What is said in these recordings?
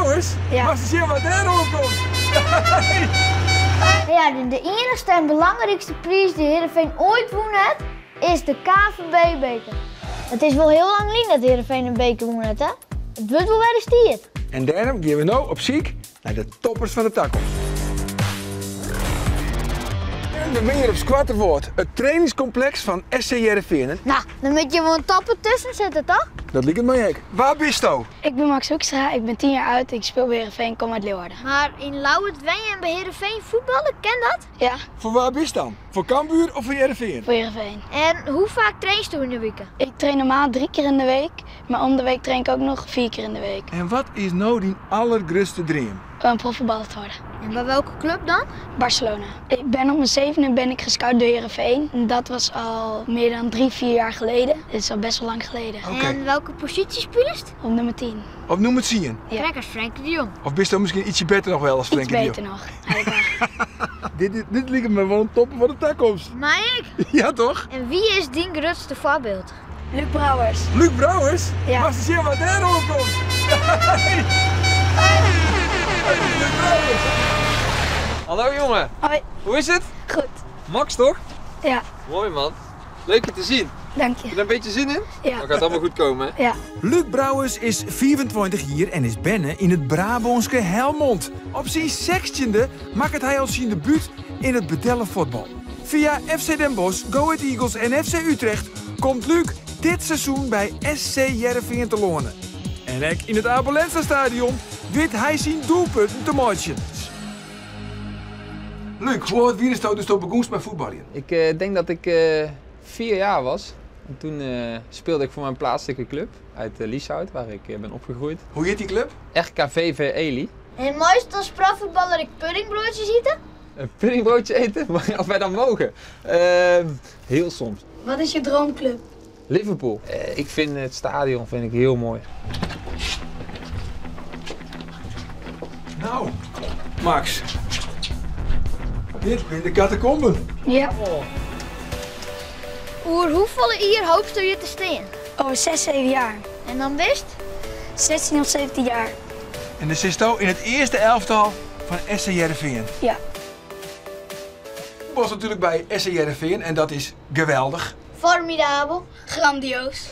Brouwers? Ja. Moatst sjen wat dêr oankomt. Ja, de iennichste en belangrykste priis dy't Heerenveen oait wûn hat, is de KNVB-beker. It is wol hiel lang lyn dat Heerenveen in beker wûn hat, hè? It wurdt wol wer ris tiid. En dêrom gean we no op syk nei de toppers fan de takomst. En we binne hjir op Skoatterwâld, it trainingskompleks fan SC Hearrenfean. Nou, dan moat je wol in topper tusken sitte, toch? Dat liket my ek. Wa bisto? Ik ben Max Hoekstra, ik ben 10 jaar oud, ik speel bij Heerenveen, kom uit Leeuwarden. Mar yn Ljouwert wenje en by Heerenveen fuotballe, kin dat? Ja. Foar wa bist dan? Foar Cambuur of foar Hearrenfean? Foar Heerenveen. En hoe faak trainsto yn de wike? Ik train normaal 3 kear in de week, mar om de week train ik ek noch 4 kear in de week. En wat is no dyn aldergrutste dream? Om profvoetballer te worden. En by welke klup dan? Barcelona. Ik ben op mijn zevende ben ik gescout door Heerenveen. Dat was al meer dan 3, 4 jaar geleden. Dit is al best wel lang geleden. Oké. En welke positie spylest? Op nummer 10. Op nummer 10? Ja. Krekt as Frenkie de Jong. Of bisto miskien ytsje better noch wol as Iets Frenkie de Jong? beter noch. Eigenlijk wel. Dit liket my wol in topper fan de takomst. My ek. Ja, toch? En wie is dyn grutste foarbyld? Luuk Brouwers. Luuk Brouwers? Ja. Moatst sjen wat dêr oankomt. Hey. Luuk Brouwers. Hallo jongen. Hoi. Hoe is it? Goed. Max toch? Ja. Mooi man. Leuk je te zien. Dank je. Heb je er een beetje zin in? Ja. Dat gaat allemaal goed komen, hè? Ja. Luuk Brouwers is 24 jier en is berne yn it Brabânske Helmond. Op syn 16e makket hy al syn debút yn it betelle fuotbal. Fia FC Den Bosch, Go Ahead Eagles en FC Utrecht komt Luuk dit seizoen by SC Hearrenfean telâne. En ek yn it Abe Lenstra Stadion wit hy syn doelpunten te meitsjen. Luuk, hoe âld wiesto doe'tsto begûnst mei fuotbaljen? Ik denk dat ik 4 jaar was. En toen speelde ik voor mijn plaatselijke club uit Lieshout, waar ik ben opgegroeid. Hoe heet die club? RKVV Ely. En meist as profvoetballer ek puddingbroodjes ite? Een puddingbroodje eten? Of wij dat mogen? Heel soms. Wat is je droomclub? Liverpool. Ik vind het stadion heel mooi. Nou, Max. Dit binne de catacomben. Ja. Oh. Oer hoefolle jier hoopsto hjir te stean? Over 6, 7 jaar. En dan bist? 16 of 17 jaar. En dan zitsto yn it earste elftal fan SC Hearrenfean. Ja. Was natuerlik by SC Hearrenfean en dat is geweldich. Formidabel. Grandioos.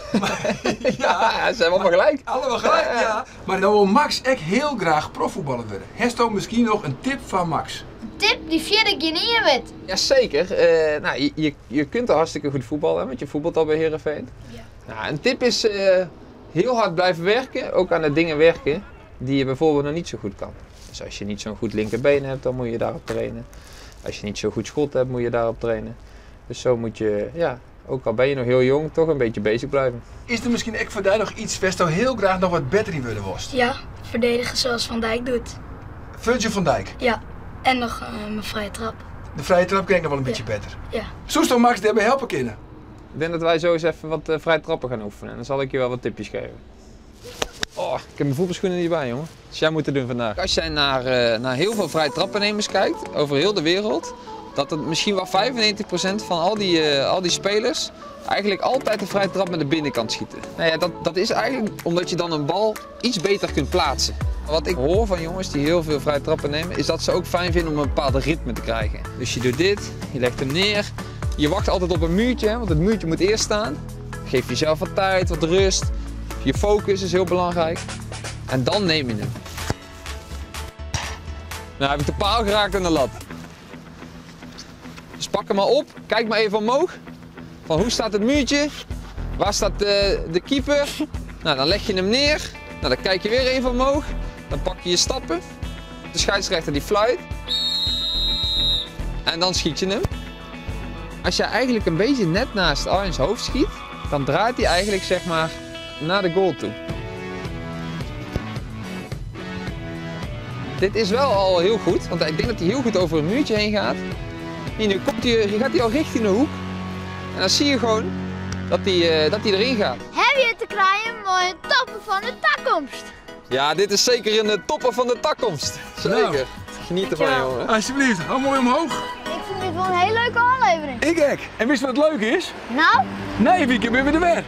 Ja, ze hebben allemaal gelijk. Allemaal gelijk, ja. Mar dan wol Max ek hiel graach profvoetballer wurde. Hasto miskien noch in tip fan Max? In tip dy't fierder gjinien wit. Jazeker. Je kunt er hartstikke goed voetballen, hè, want je voetbalt al bij Heerenveen. Ja. Een tip is heel hard blijven werken, ook aan de dingen werken die je bijvoorbeeld nog niet zo goed kan. Dus als je niet zo'n goed linkerbeen hebt, dan moet je daarop trainen. Als je niet zo goed schot hebt, moet je daarop trainen. Dus zo moet je, ook al ben je nog heel jong, toch een beetje bezig blijven. Is der miskien ek foar dy noch yts wêr'tsto hiel graach noch wat better yn wurde wolst? Ja, verdedigen zoals Van Dijk doet. Virgil van Dijk? Ja, en noch myn frije trap. De frije trap kin ek noch wol in bytsje Ja. better. Ja. Soesto Max dêrby helpe kinne? Ik denk dat wij zo eens even wat vrije trappen gaan oefenen. En dan zal ik je wel wat tipjes geven. Oh, ik heb mijn voetbalschoenen niet bij, jongen. Dus jij moet het doen vandaag. Als jij naar heel veel vrije trappennemers kijkt, over heel de wereld, dat het misschien wel 95% van al die spelers eigenlijk altijd de vrije trap met de binnenkant schieten. Dat is eigenlijk omdat je dan een bal iets beter kunt plaatsen. Wat ik hoor van jongens die heel veel vrije trappen nemen, is dat ze ook fijn vinden om een bepaald ritme te krijgen. Dus je doet dit, je legt hem neer, je wacht altijd op een muurtje, hè, want het muurtje moet eerst staan. Geef jezelf wat tijd, wat rust. Je focus is heel belangrijk. En dan neem je hem. Nou heb ik de paal geraakt aan de lat. Dus pak hem maar op, kijk maar even omhoog. Van hoe staat het muurtje? Waar staat de keeper? Dan leg je hem neer. Dan kijk je weer even omhoog. Dan pak je je stappen. De scheidsrechter die fluit. En dan schiet je hem. Als je eigenlijk een beetje net naast Arjens hoofd schiet, dan draait hij eigenlijk naar de goal toe. Dit is wel al heel goed, want ik denk dat hij heel goed over een muurtje heen gaat. Hier, nu gaat hij al richting de hoek. En dan zie je gewoon dat hij erin gaat. Heb je te krijgen mei in topper fan de takomst? Ja, dit is zeker een topper fan de takomst. Zeker. Nou. Geniet ervan, Dankjewel. jongen. Alsjeblieft, hou mooi omhoog. Ik vind dit wel een hele leuke aflevering. Ik ook. En wist je wat leuk is? Nou? Nee, weekend ben we er weer.